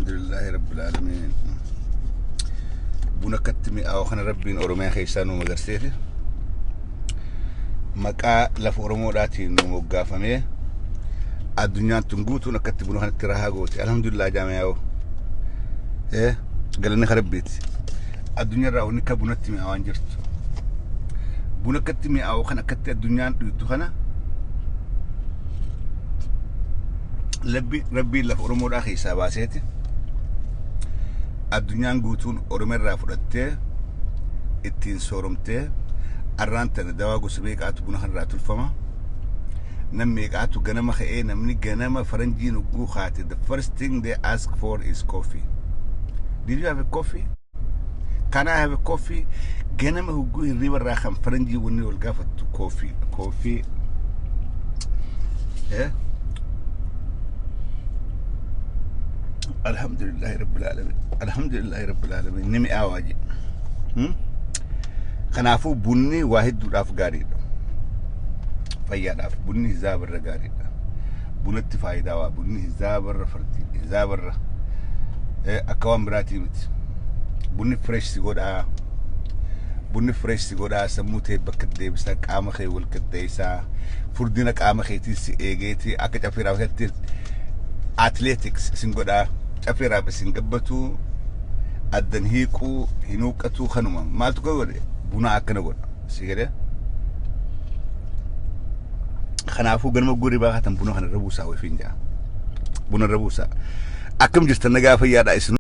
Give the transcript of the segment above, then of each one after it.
Alhamdulillahi Rabbil Aalamiin. Buna akkatti mi'aawu kana Rabbiin Oromiyaa keessaa nu magarseeti. Maqaa lafa Oromoodhaatiin nu moggaafamee addunyaan tun guutuun akkatti buna kanatti rahaa goote. Alhamdulillah jaamiyaa'oo. Galanni ka Rabbiiti. Addunyaarraa wanni akka bunatti mi'aawaan jirtu. Buna akkatti mi'aawu kan akkatti addunyaan dhuydu kana Rabbiin lafa Oromoodhaa keessaa baaseeti. Addunyaan guutuun Oromoo irraa fudhattee ittiin sooromtee arraan tana dawaa gosa meeqaatu buna kanarraa tolfama. Nam meeqaatu ganama ka'ee namni ganama faranjiin hogguu kaate the first thing they ask for is coffee. Did you have a coffee? Can I have a coffee? Ganama hogguu hirriba irraa kan faranjii wanni wal gaafattu coffee. Coffee. Eh? Alhamdulillahi Rabbil Alamin. Alhamdulillahi Rabbil Alamin. Ni mi'aawaa jedhe. Kanaafuu bunni waa hedduudhaaf gaariidha. Fayyaadhaaf bunni hizaabarra gaariidha. Bunatti faayidaa waa bunni hizaabarra fardi hizaabarra akka waan biraatii miti. Bunni fresh si godhaa. Bunni fresh si godhaa sammuu tee bakka deebisaa qaama kee wal qixxeessaa furdina qaama keetii si eegeeti akka caffee raawwatatti athletics isin godhaa caffee raaf isin gabbatuu addan hiiquu hin huuqqatuu kanuma maaltu godhe buna akkana godha si galee. Kanaafuu ganama gurri baakatan buna kana irra buusaa wayifiin jaa. Buna irra buusaa. Akkam jirtan nagaa fayyaadha isin.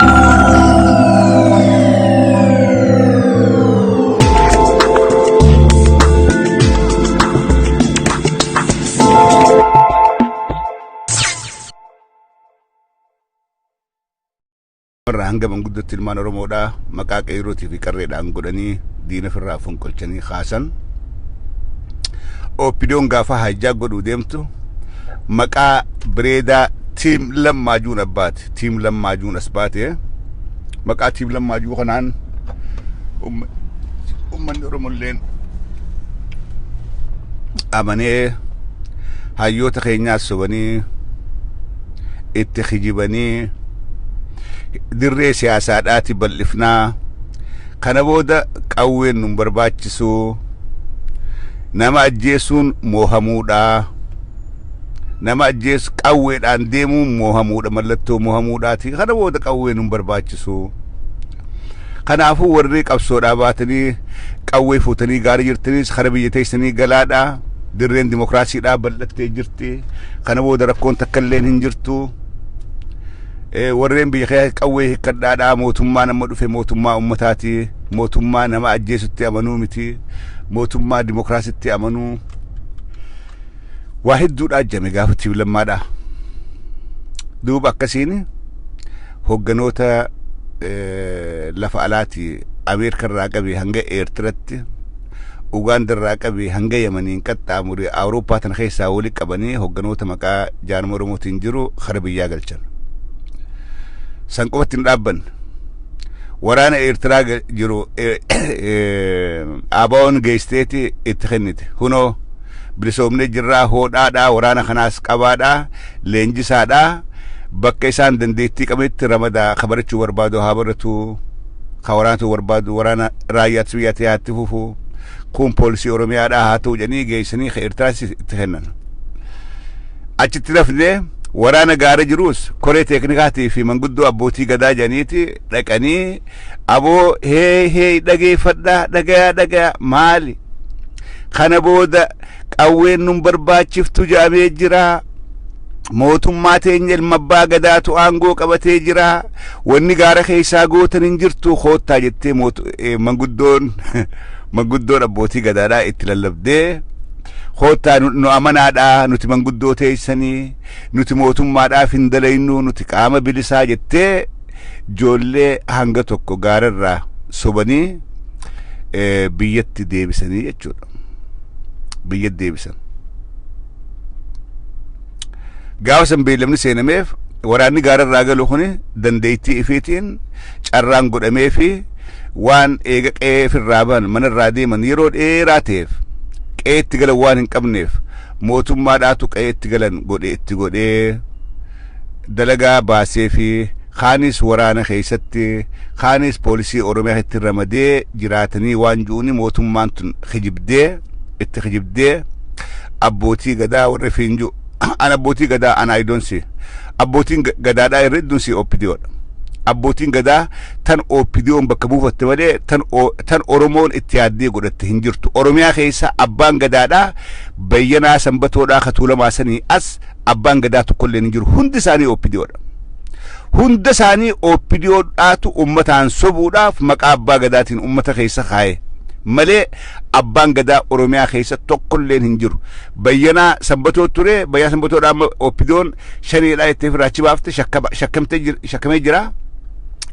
Irraa hanga manguddootti ilmaan Oromoodhaa maqaa qeerrootii fi qarreedhaan godhanii diina ofirraa fonqolchanii kaasan. OPDOn gaafa hajjaa godhuu deemtu maqaa bireedaa tiim lammaa juun abbaate. Tiim lammaa juun as baate. Maqaa tiim lammaa juu kanaan uummanni Oromolleen amanee hayyoota keenyaas sobanii itti kijibanii dirree siyaasaadhaati bal'ifnaa kana booda qawween nun barbaachisu nama ajjeesuun moohamuudha nama ajjeesu qawweedhaan deemuun moohamuudha mallattoo moohamuudhaati kana booda qawween nun barbaachisu Kanaafuu warri qabsoodhaa baatanii qawwee fuutanii gaarii jirtaniis kara biyya teessanii galaadhaa. Dirreen dimokiraasiidhaa bal'attee jirti. Kana booda rakkoon takka illeen hin jirtu. Warreen biyya keessa qawwee hiikkadhaadhaa mootummaan amma dhufe mootummaa ummataati. Mootummaa nama ajjeesutti amanuu miti. Mootummaa dimokiraasitti amanuu. Waa hedduudhaa jame gaafa tiim lammaadhaa. Duuba akkasiin hogganoota lafa alaati Ameerika irraa qabee hanga Eertiratti Ugaanda irraa qabee hanga Yamaniin qaxxaamure Awurooppaa tana keessaa wali qabanii hogganoota maqaa jaarma Oromootiin jiru kara biyyaa galchan. San qofatti hin dhaabbanne. Waraana Eertiraa jiru ABO'n geessiteeti itti kennite. Kunoo bilisoomnee jirraa hoodhaadhaa waraana kanaas qabaadhaa leenjisaadhaa bakka isaan dandeettii qabanitti ramadaa ka barachuu barbaadu haa baratu ka waraanatu barbaadu waraana raayyaa ittisa biyyaatti haa itti fufu kun poolisii oromiyaadhaa haa ta'u jedhanii geessanii ka Eertiraas itti kennan. Achitti dafnee waraana gaara jiruus koree teeknikaatii fi manguddoo abbootii gadaa jedhaniiti dhaqanii aboo hee hee dhageeffadhaa dhagayaa dhagayaa maali kana booda qawween nun barbaachiftu jedhamee jira. Mootummaa teenya ilma abbaa gadaatu aangoo qabatee jira. Wanni gaara keessaa gootan hin jirtu koottaa jettee manguddoon manguddoon abbootii gadaadhaa itti lallabdee koottaa nu amanaadhaa nuti manguddoo teessanii nuti mootummaadhaaf hin dalaynu nuti qaama bilisaa jettee ijoollee hanga tokko gaararraa sobanii biyyatti deebisanii jechuudha. Biyyatti deebisan. Gaafa san beellamni seenameef waraanni gaararraa galu kuni dandeettii ifiitiin carraan godhamee fi waan eega qe'ee ofirraa bahan manarraa deeman yeroo dheeraa ta'eef qe'eetti galan waan hin qabneef mootummaadhaatu qe'eetti galan godhe itti godhee dalagaa baasee fi Kaanis waraana keessatti, kaanis poolisii Oromiyaa itti ramadee jiraatanii waan ji'uuni mootummaan tun kijibdee itti kijibdee abbootii gadaa warra fiinju an abbootii gadaa an ayidoonsi abbootiin gadaadhaa irra hedduun si OPDOdha. Abbootiin gadaa tan OPDOn bakka buufatte malee tan Oromoon itti yaaddee godhatte hin jirtu. Oromiyaa keessa abbaan gadaadhaa Bayyanaa Sanbatoodhaa Katuulamaa sanii as abbaan gadaa tokkollee hin jiru. Hundi isaanii OPDOdha. Hunda isaanii OPDOdhaatu uummataan sobuudhaaf maqaa abbaa gadaatiin uummata keessa kaaye malee abbaan gadaa Oromiyaa keessa tokkolleen hin jiru. Bayyanaa Sanbatoo ture, Bayyanaa Sanbatoodhaa amma OPDOn shaniidhaa jettee firraa achi baafte shakkamee jira.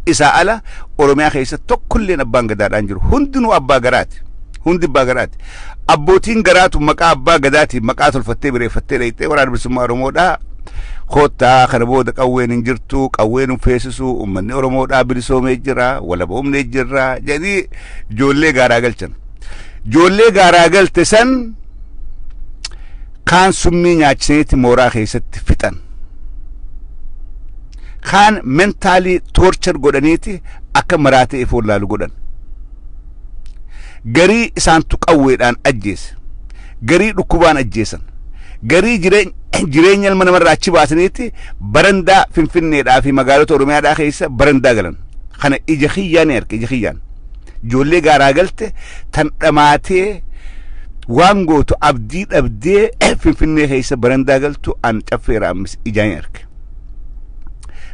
Isaa ala Oromiyaa keessa tokkolleen abbaan gadaadhaan jiru. Hundinuu abbaa garaati. Hundi abbaa garaati. Abbootiin garaatu maqaa abbaa gadaatiin maqaa tolfattee bireeffattee dhayxee Waraana Bilisummaa Oromoodhaa. Koottaa, kana booda qawween hin jirtu, qawween hin feesisu, uummanni Oromoodhaa bilisoomee jira, walaboomnee jirra jedhanii ijoollee gaaraa galchan. Ijoollee gaaraa galte san kaan summii nyaachisaniiti mooraa keessatti fixan. Kaan mentally torture godhaniiti akka maraatee ifoon laalu godhan. Garii isaantu qawweedhaan ajjeese. Garii dhukkubaan ajjeesan. Garii jireenya ilma namarraa achi baasaniiti barandaa Finfinneedhaa fi magaalota Oromiyaadhaa keessa barandaa galan. Kana ija kiyyaan ni arge, ija kiyyaan. Ijoollee gaaraa galte tan dhamaatee waan gootu abdii dhabdee Finfinnee keessa barandaa galtu an caffeera ammas ijaan ni arge.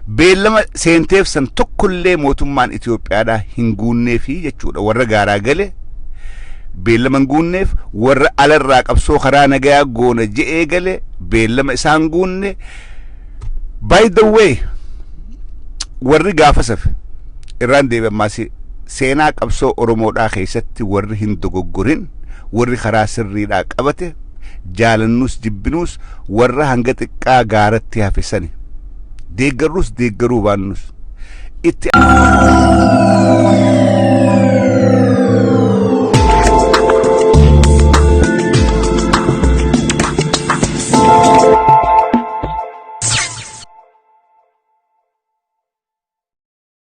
Beellama seenteef san tokkollee mootummaan Itoophiyaadhaa hin guunneefi jechuudha. Warra gaaraa gale beellama hin guunneef, warra alarraa qabsoo karaa nagayaa goona je'ee gale beellama isaan guunne. By the way, warri gaafa safe irraan deebi ammaas seenaa qabsoo Oromoodhaa keessatti warri hin dogoggorin, warri karaa sirriidhaa qabate, jaalannus jibbinuus warra hanga xiqqaa gaaratti hafe sani deeggarrus deeggaruu baannus itti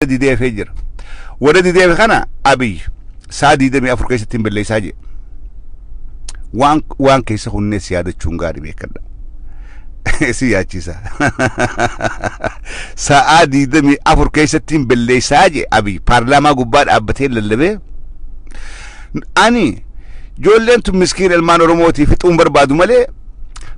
dideefee jira. Warra dideefe kana Abiy saa 24 keessatti hin balleessaa jee. Waan keessa hunnees yaadachuun gaarii beekadha. Si yaachisa. Sa'aa 24 keessatti hin balleessaa jee Abiy paarlaamaa gubbaa dhaabbatee lallabee. Ani ijoolleen tun miskiin ilmaan Oromootii fixuun barbaadu malee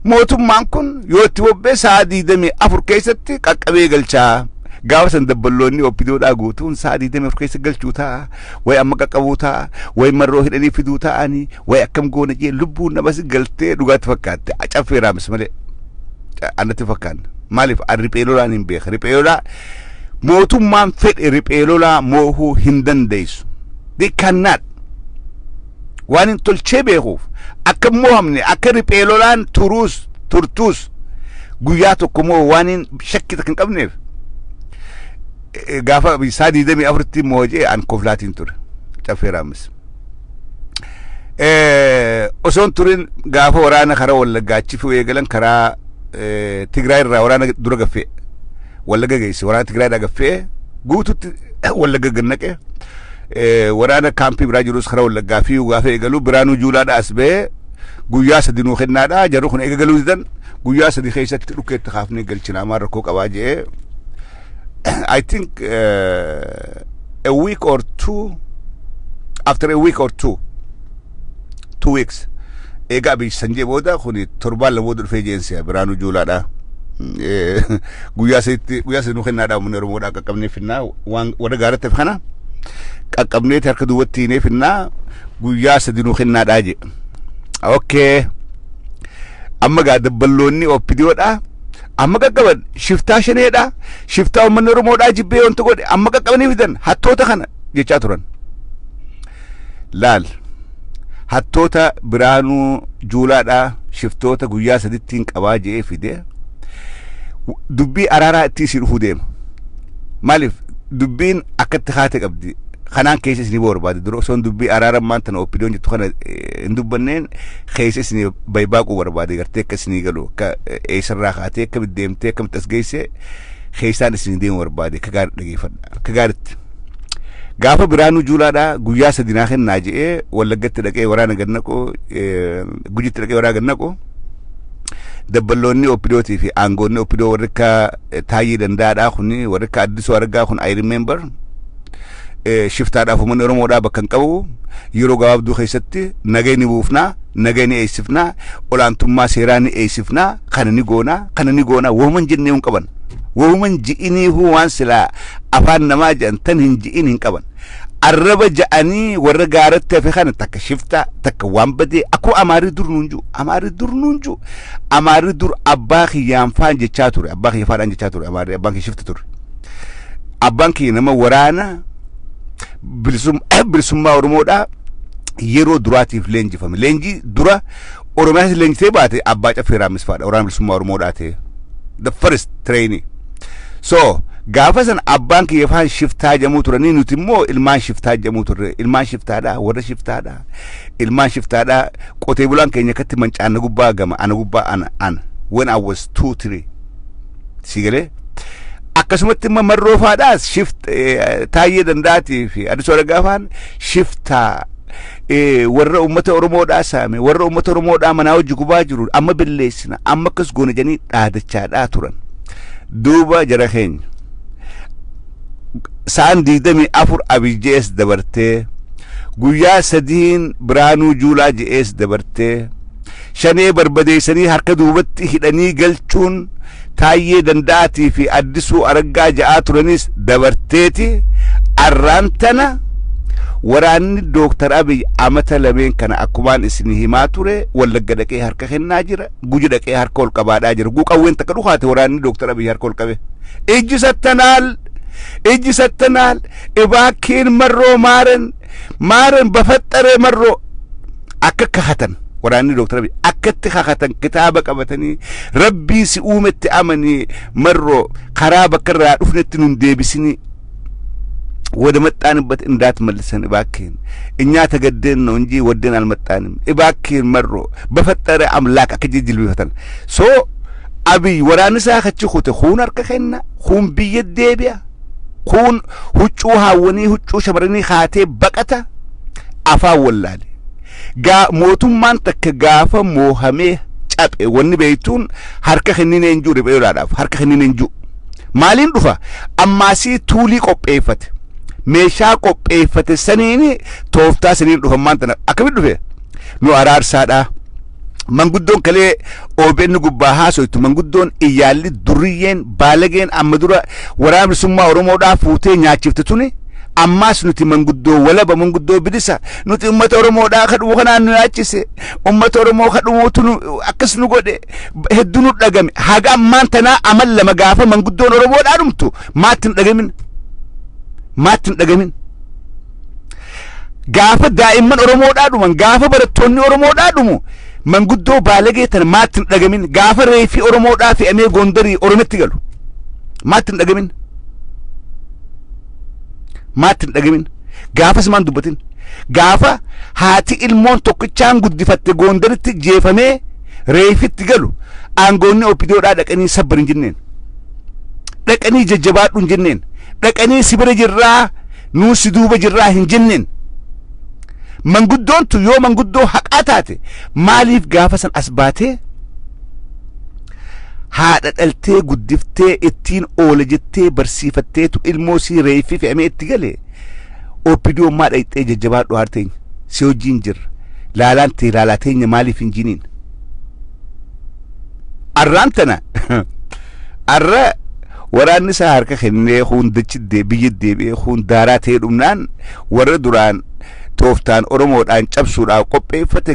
mootummaan kun yoo itti bobbee sa'aa 24 keessatti qaqqabee galchaa. Gaafa san dabballoonni OPDOdhaa guutuun sa'a 24 keessa galchuu ta'a, wayi amma qaqqabuu ta'a, wayi marroo hidhanii fiduu ta'anii, wayi akkam goona jee lubbuun namas galtee dhugaatti fakkaatte caffee raamis malee anatti fakkaanne. Maaliif an riphee lolaan hin beeka. Riphee lolaa mootummaan fedhe riphee lolaa moohuu hin dandeessu. They cannot. Waan hin tolchee beekuuf akka moohamne akka riphee lolaan turuus turtuus guyyaa tokko moo waan hin shakki takka hin qabneef gaafa saa 24tti moojee an koflaatiin ture caffee raamis. Osoon turin gaafa waraana karaa Wallaggaa achi fi'uu eegalan karaa Tigraay irraa waraana dura gaffee Wallagga geesse, waraana Tigraay irraa gaffee guututti Wallagga gannaqe. Waraana kaampii biraa jirus karaa Wallaggaa fi'uu gaafa eegalu Biraanuu Juulaadhaa as ba'ee guyyaa 3 nuu kennaadha, jarri kun eega galuu didan guyyaa 3 keessatti dhukkeetti kaafnee galchina, amaan rakkoo qabaa jedhee. I think a week or two, after a week or 2 weeks eega Abiy san jee booda kuni torbaan 2 booda dhufee jeensi Biraanuu Juulaadha. Guyyaa sadiitti, guyyaa 3 nuu kennaadha, uummanni Oromoodhaa qaqqabnee finnaa, waan warra gaaratti hafe kana qaqqabneeti harka duubatti hiinee finnaa, guyyaa 3 nuu kennaadhaa jee. Okay. Amma gaa dabballoonni OPDOdha. Amma qaqqaban shiftaa shaneedha. Shiftaa uummanni Oromoodhaa jibbee wanta godhe amma qaqqabanii fidan hattoota kana jechaa turan. Laal, hattoota Biraanuu Juulaadhaa shiftoota guyyaa sadittiin qabaa je'ee fide dubbii araaraa itti isii dhufuu deema. Maaliif dubbiin akkatti haate qabdi. Kanaan keessa isinii barbaade dura osoon dubbii araaraa maan tana OPDOn jettu kana hin dubbanneen keessa isinii baybaaquu barbaade, gartee akka isinii galu akka eessarraa kaatee akkamitti deemtee akkamitti as geesse. Keessaan isin deemu barbaade ka gaarii dhageeffadha. Ka gaaritti. Gaafa Biraanuu Juulaadhaa guyyaa 3 naa kennaa je'ee Wallaggatti dhaqee waraana gad naqu, Gujitti dhaqee waraana gad naqu, dabballoonni OPDOtii fi aangoonni OPDO warri akka Taayyee Danda'aadhaa kuni, warri akka Addisuu Araggaa kun, I remember, shiftaadhaaf uummanni Oromoodhaa bakka hin qabu, yeroo gabaabduu keessatti nagaya ni buufnaa, nagaya ni eegsifnaa, olaantummaa seeraa ni eegsifnaa, kana ni goonaa, kana ni goonaa, wahuman jennee hin qaban. Wahuman ji'iniihuu waan silaa afaan namaa jedhan tan hin ji'in hin qaban. Arraba ja'anii warra gaaratti hafe kana takka shiftaa, takka waan badee akkuma Amaarri dur nuun jiru, Amaarri dur nuun jiru, Amaarri dur abbaa kiyyaan faan jechaa ture, abbaa kiyya faadhaan jechaa ture, Amaarri abbaan kiyya shifta ture. Abbaan kiyya nama waraana bilisummaa Oromoodhaa yeroo duraatiif leenjifame. Leenjii dura Oromiyaas leenjitee baate abbaa Caffee Raammis faadha, waraana bilisummaa Oromoodhaa ta'e. The first training. So gaafa san abbaan kiyya faan shiftaa jedhamuu turanii, nuti immoo ilmaan shiftaa jedhamuu turre. Ilmaan shiftaadha, warra shiftaadha, ilmaan shiftaadha. Qotee bulaan keenya akkatti mancaana gubbaa gama ana gubbaa ana when I was 2, 3, si galee. Akkasumatti immoo Marroo faadhaas shift Taayyee Danda'aatii fi Addisuu Araggaa faan shiftaa, warra uummata Oromoodhaa saame, warra uummata Oromoodhaa manaa hojii gubaa jiru, amma billeessina, amma akkas goona jedhanii dhaadachaadhaa turan. Duuba jara keenya, sa'aan 24 Abiyyees dabartee, guyyaa 3n Biraanuu Juulaa je'ees dabartee, Shanee barbadeessanii harka duubatti hidhanii galchuun Taayyee Danda'aatii fi Addisuu Araggaa ja'aa turanis dabarteeti, arraan tana waraanni Dooktar Abiy amata lameen kana akkumaan isin himaa ture Wallagga dhaqee harka kennaa jira, Guji dhaqee harka ol qabaadhaa jira. Guuqawween takka dhukaate waraanni Dooktar Abiy harka ol qabe. እጅ ሰጥተናል፣ እጅ ሰጥተናል፣ እባክህን መሮ ማረን፣ ማረን፣ በፈጠረ መሮ akka kakatan waraanni Dooktar Abiy akkatti kakatan, kitaaba qabatanii, rabbii si uumetti amanii, Marroo karaa bakka irraa dhufnetti nun deebisinii, ወደ መጣንበት እንዳትመልሰን እባክህን፣ እኛ ተገደን ነው እንጂ ወደን አልመጣንም። እባክህን መሮ በፈጠረ አምላክ akka jilbifatan. So Abiy waraanni isaa achi kute, kuun harka kenna, kuun biyya deebi'a, kuun huccuu haawwanii huccuu shamarranii kaatee baqata, afaan wallaale. Gaa mootummaan takka gaafa moohamee caphe wanni beektuun harka kennine hin jiru, riphee lolaadhaaf harka kennine hin jiru. Maaliin dhufa? Ammaasii tuulii qopheeffate. Meeshaa qopheeffate saniin, tooftaa saniin dhufa. Ammaan tana akkamitti dhufe? Nu araarsaadhaa. Manguddoon kalee OBN gubbaa haasoytu, manguddoon iyyaalli duriyyeen baalageen amma dura waraana bilisummaa Oromoodhaa fuutee nyaachifte tuni, ammaas nuti manguddoo walaba, manguddoo bilisa, nuti ummata Oromoodhaa kadhuu kanaan nu yaachise, ummata Oromoo kadhumuutu nu akkas nu godhe, hedduu nu dhagame. Haga ammaan tanaa amal 2 gaafa manguddoon Oromoodhaa dhumtu maatti hin dhagamin, maatti hin dhagamin. Gaafa daa'imman Oromoodhaa dhuman, gaafa barattoonni Oromoodhaa dhumu, manguddoo baalagee tana maatti hin dhagamin. Gaafa reefii Oromoodhaa fe'amee Gondarii Oromitti galu maatti hin dhagamin, maatti hin dhagamin. Gaafas maan dubbatin? Gaafa haati ilmoon tokkichaan guddifatte Gondaritti jeefamee reefitti galu, aangoonni OPDOdhaa dhaqanii sabbar hin jenneen, dhaqanii jajjabaadhu hin jenneen, dhaqanii si bira jirraa, nuu si duuba jirraa hin jenneen. Manguddoon tu yoo manguddoo haqaa taate maaliif gaafa san as baatee haadha dhaltee guddiftee ittiin oola jettee barsiifatteetu ilmoo sii reeffii fe'amee itti gale, OPDO maa dhayxee jajjabaadhu, haarteenya si wajjiin jirra, laalaan tee laalaa teenya maaliif hin jiniin? Arraan tana arra waraanni isaa harka kennee, kuun dachi biyya deebi'ee, kuun daaraa ta'ee dhumnaan, warra duraan tooftaan Oromoodhaan cabsuudhaaf qopheeffate.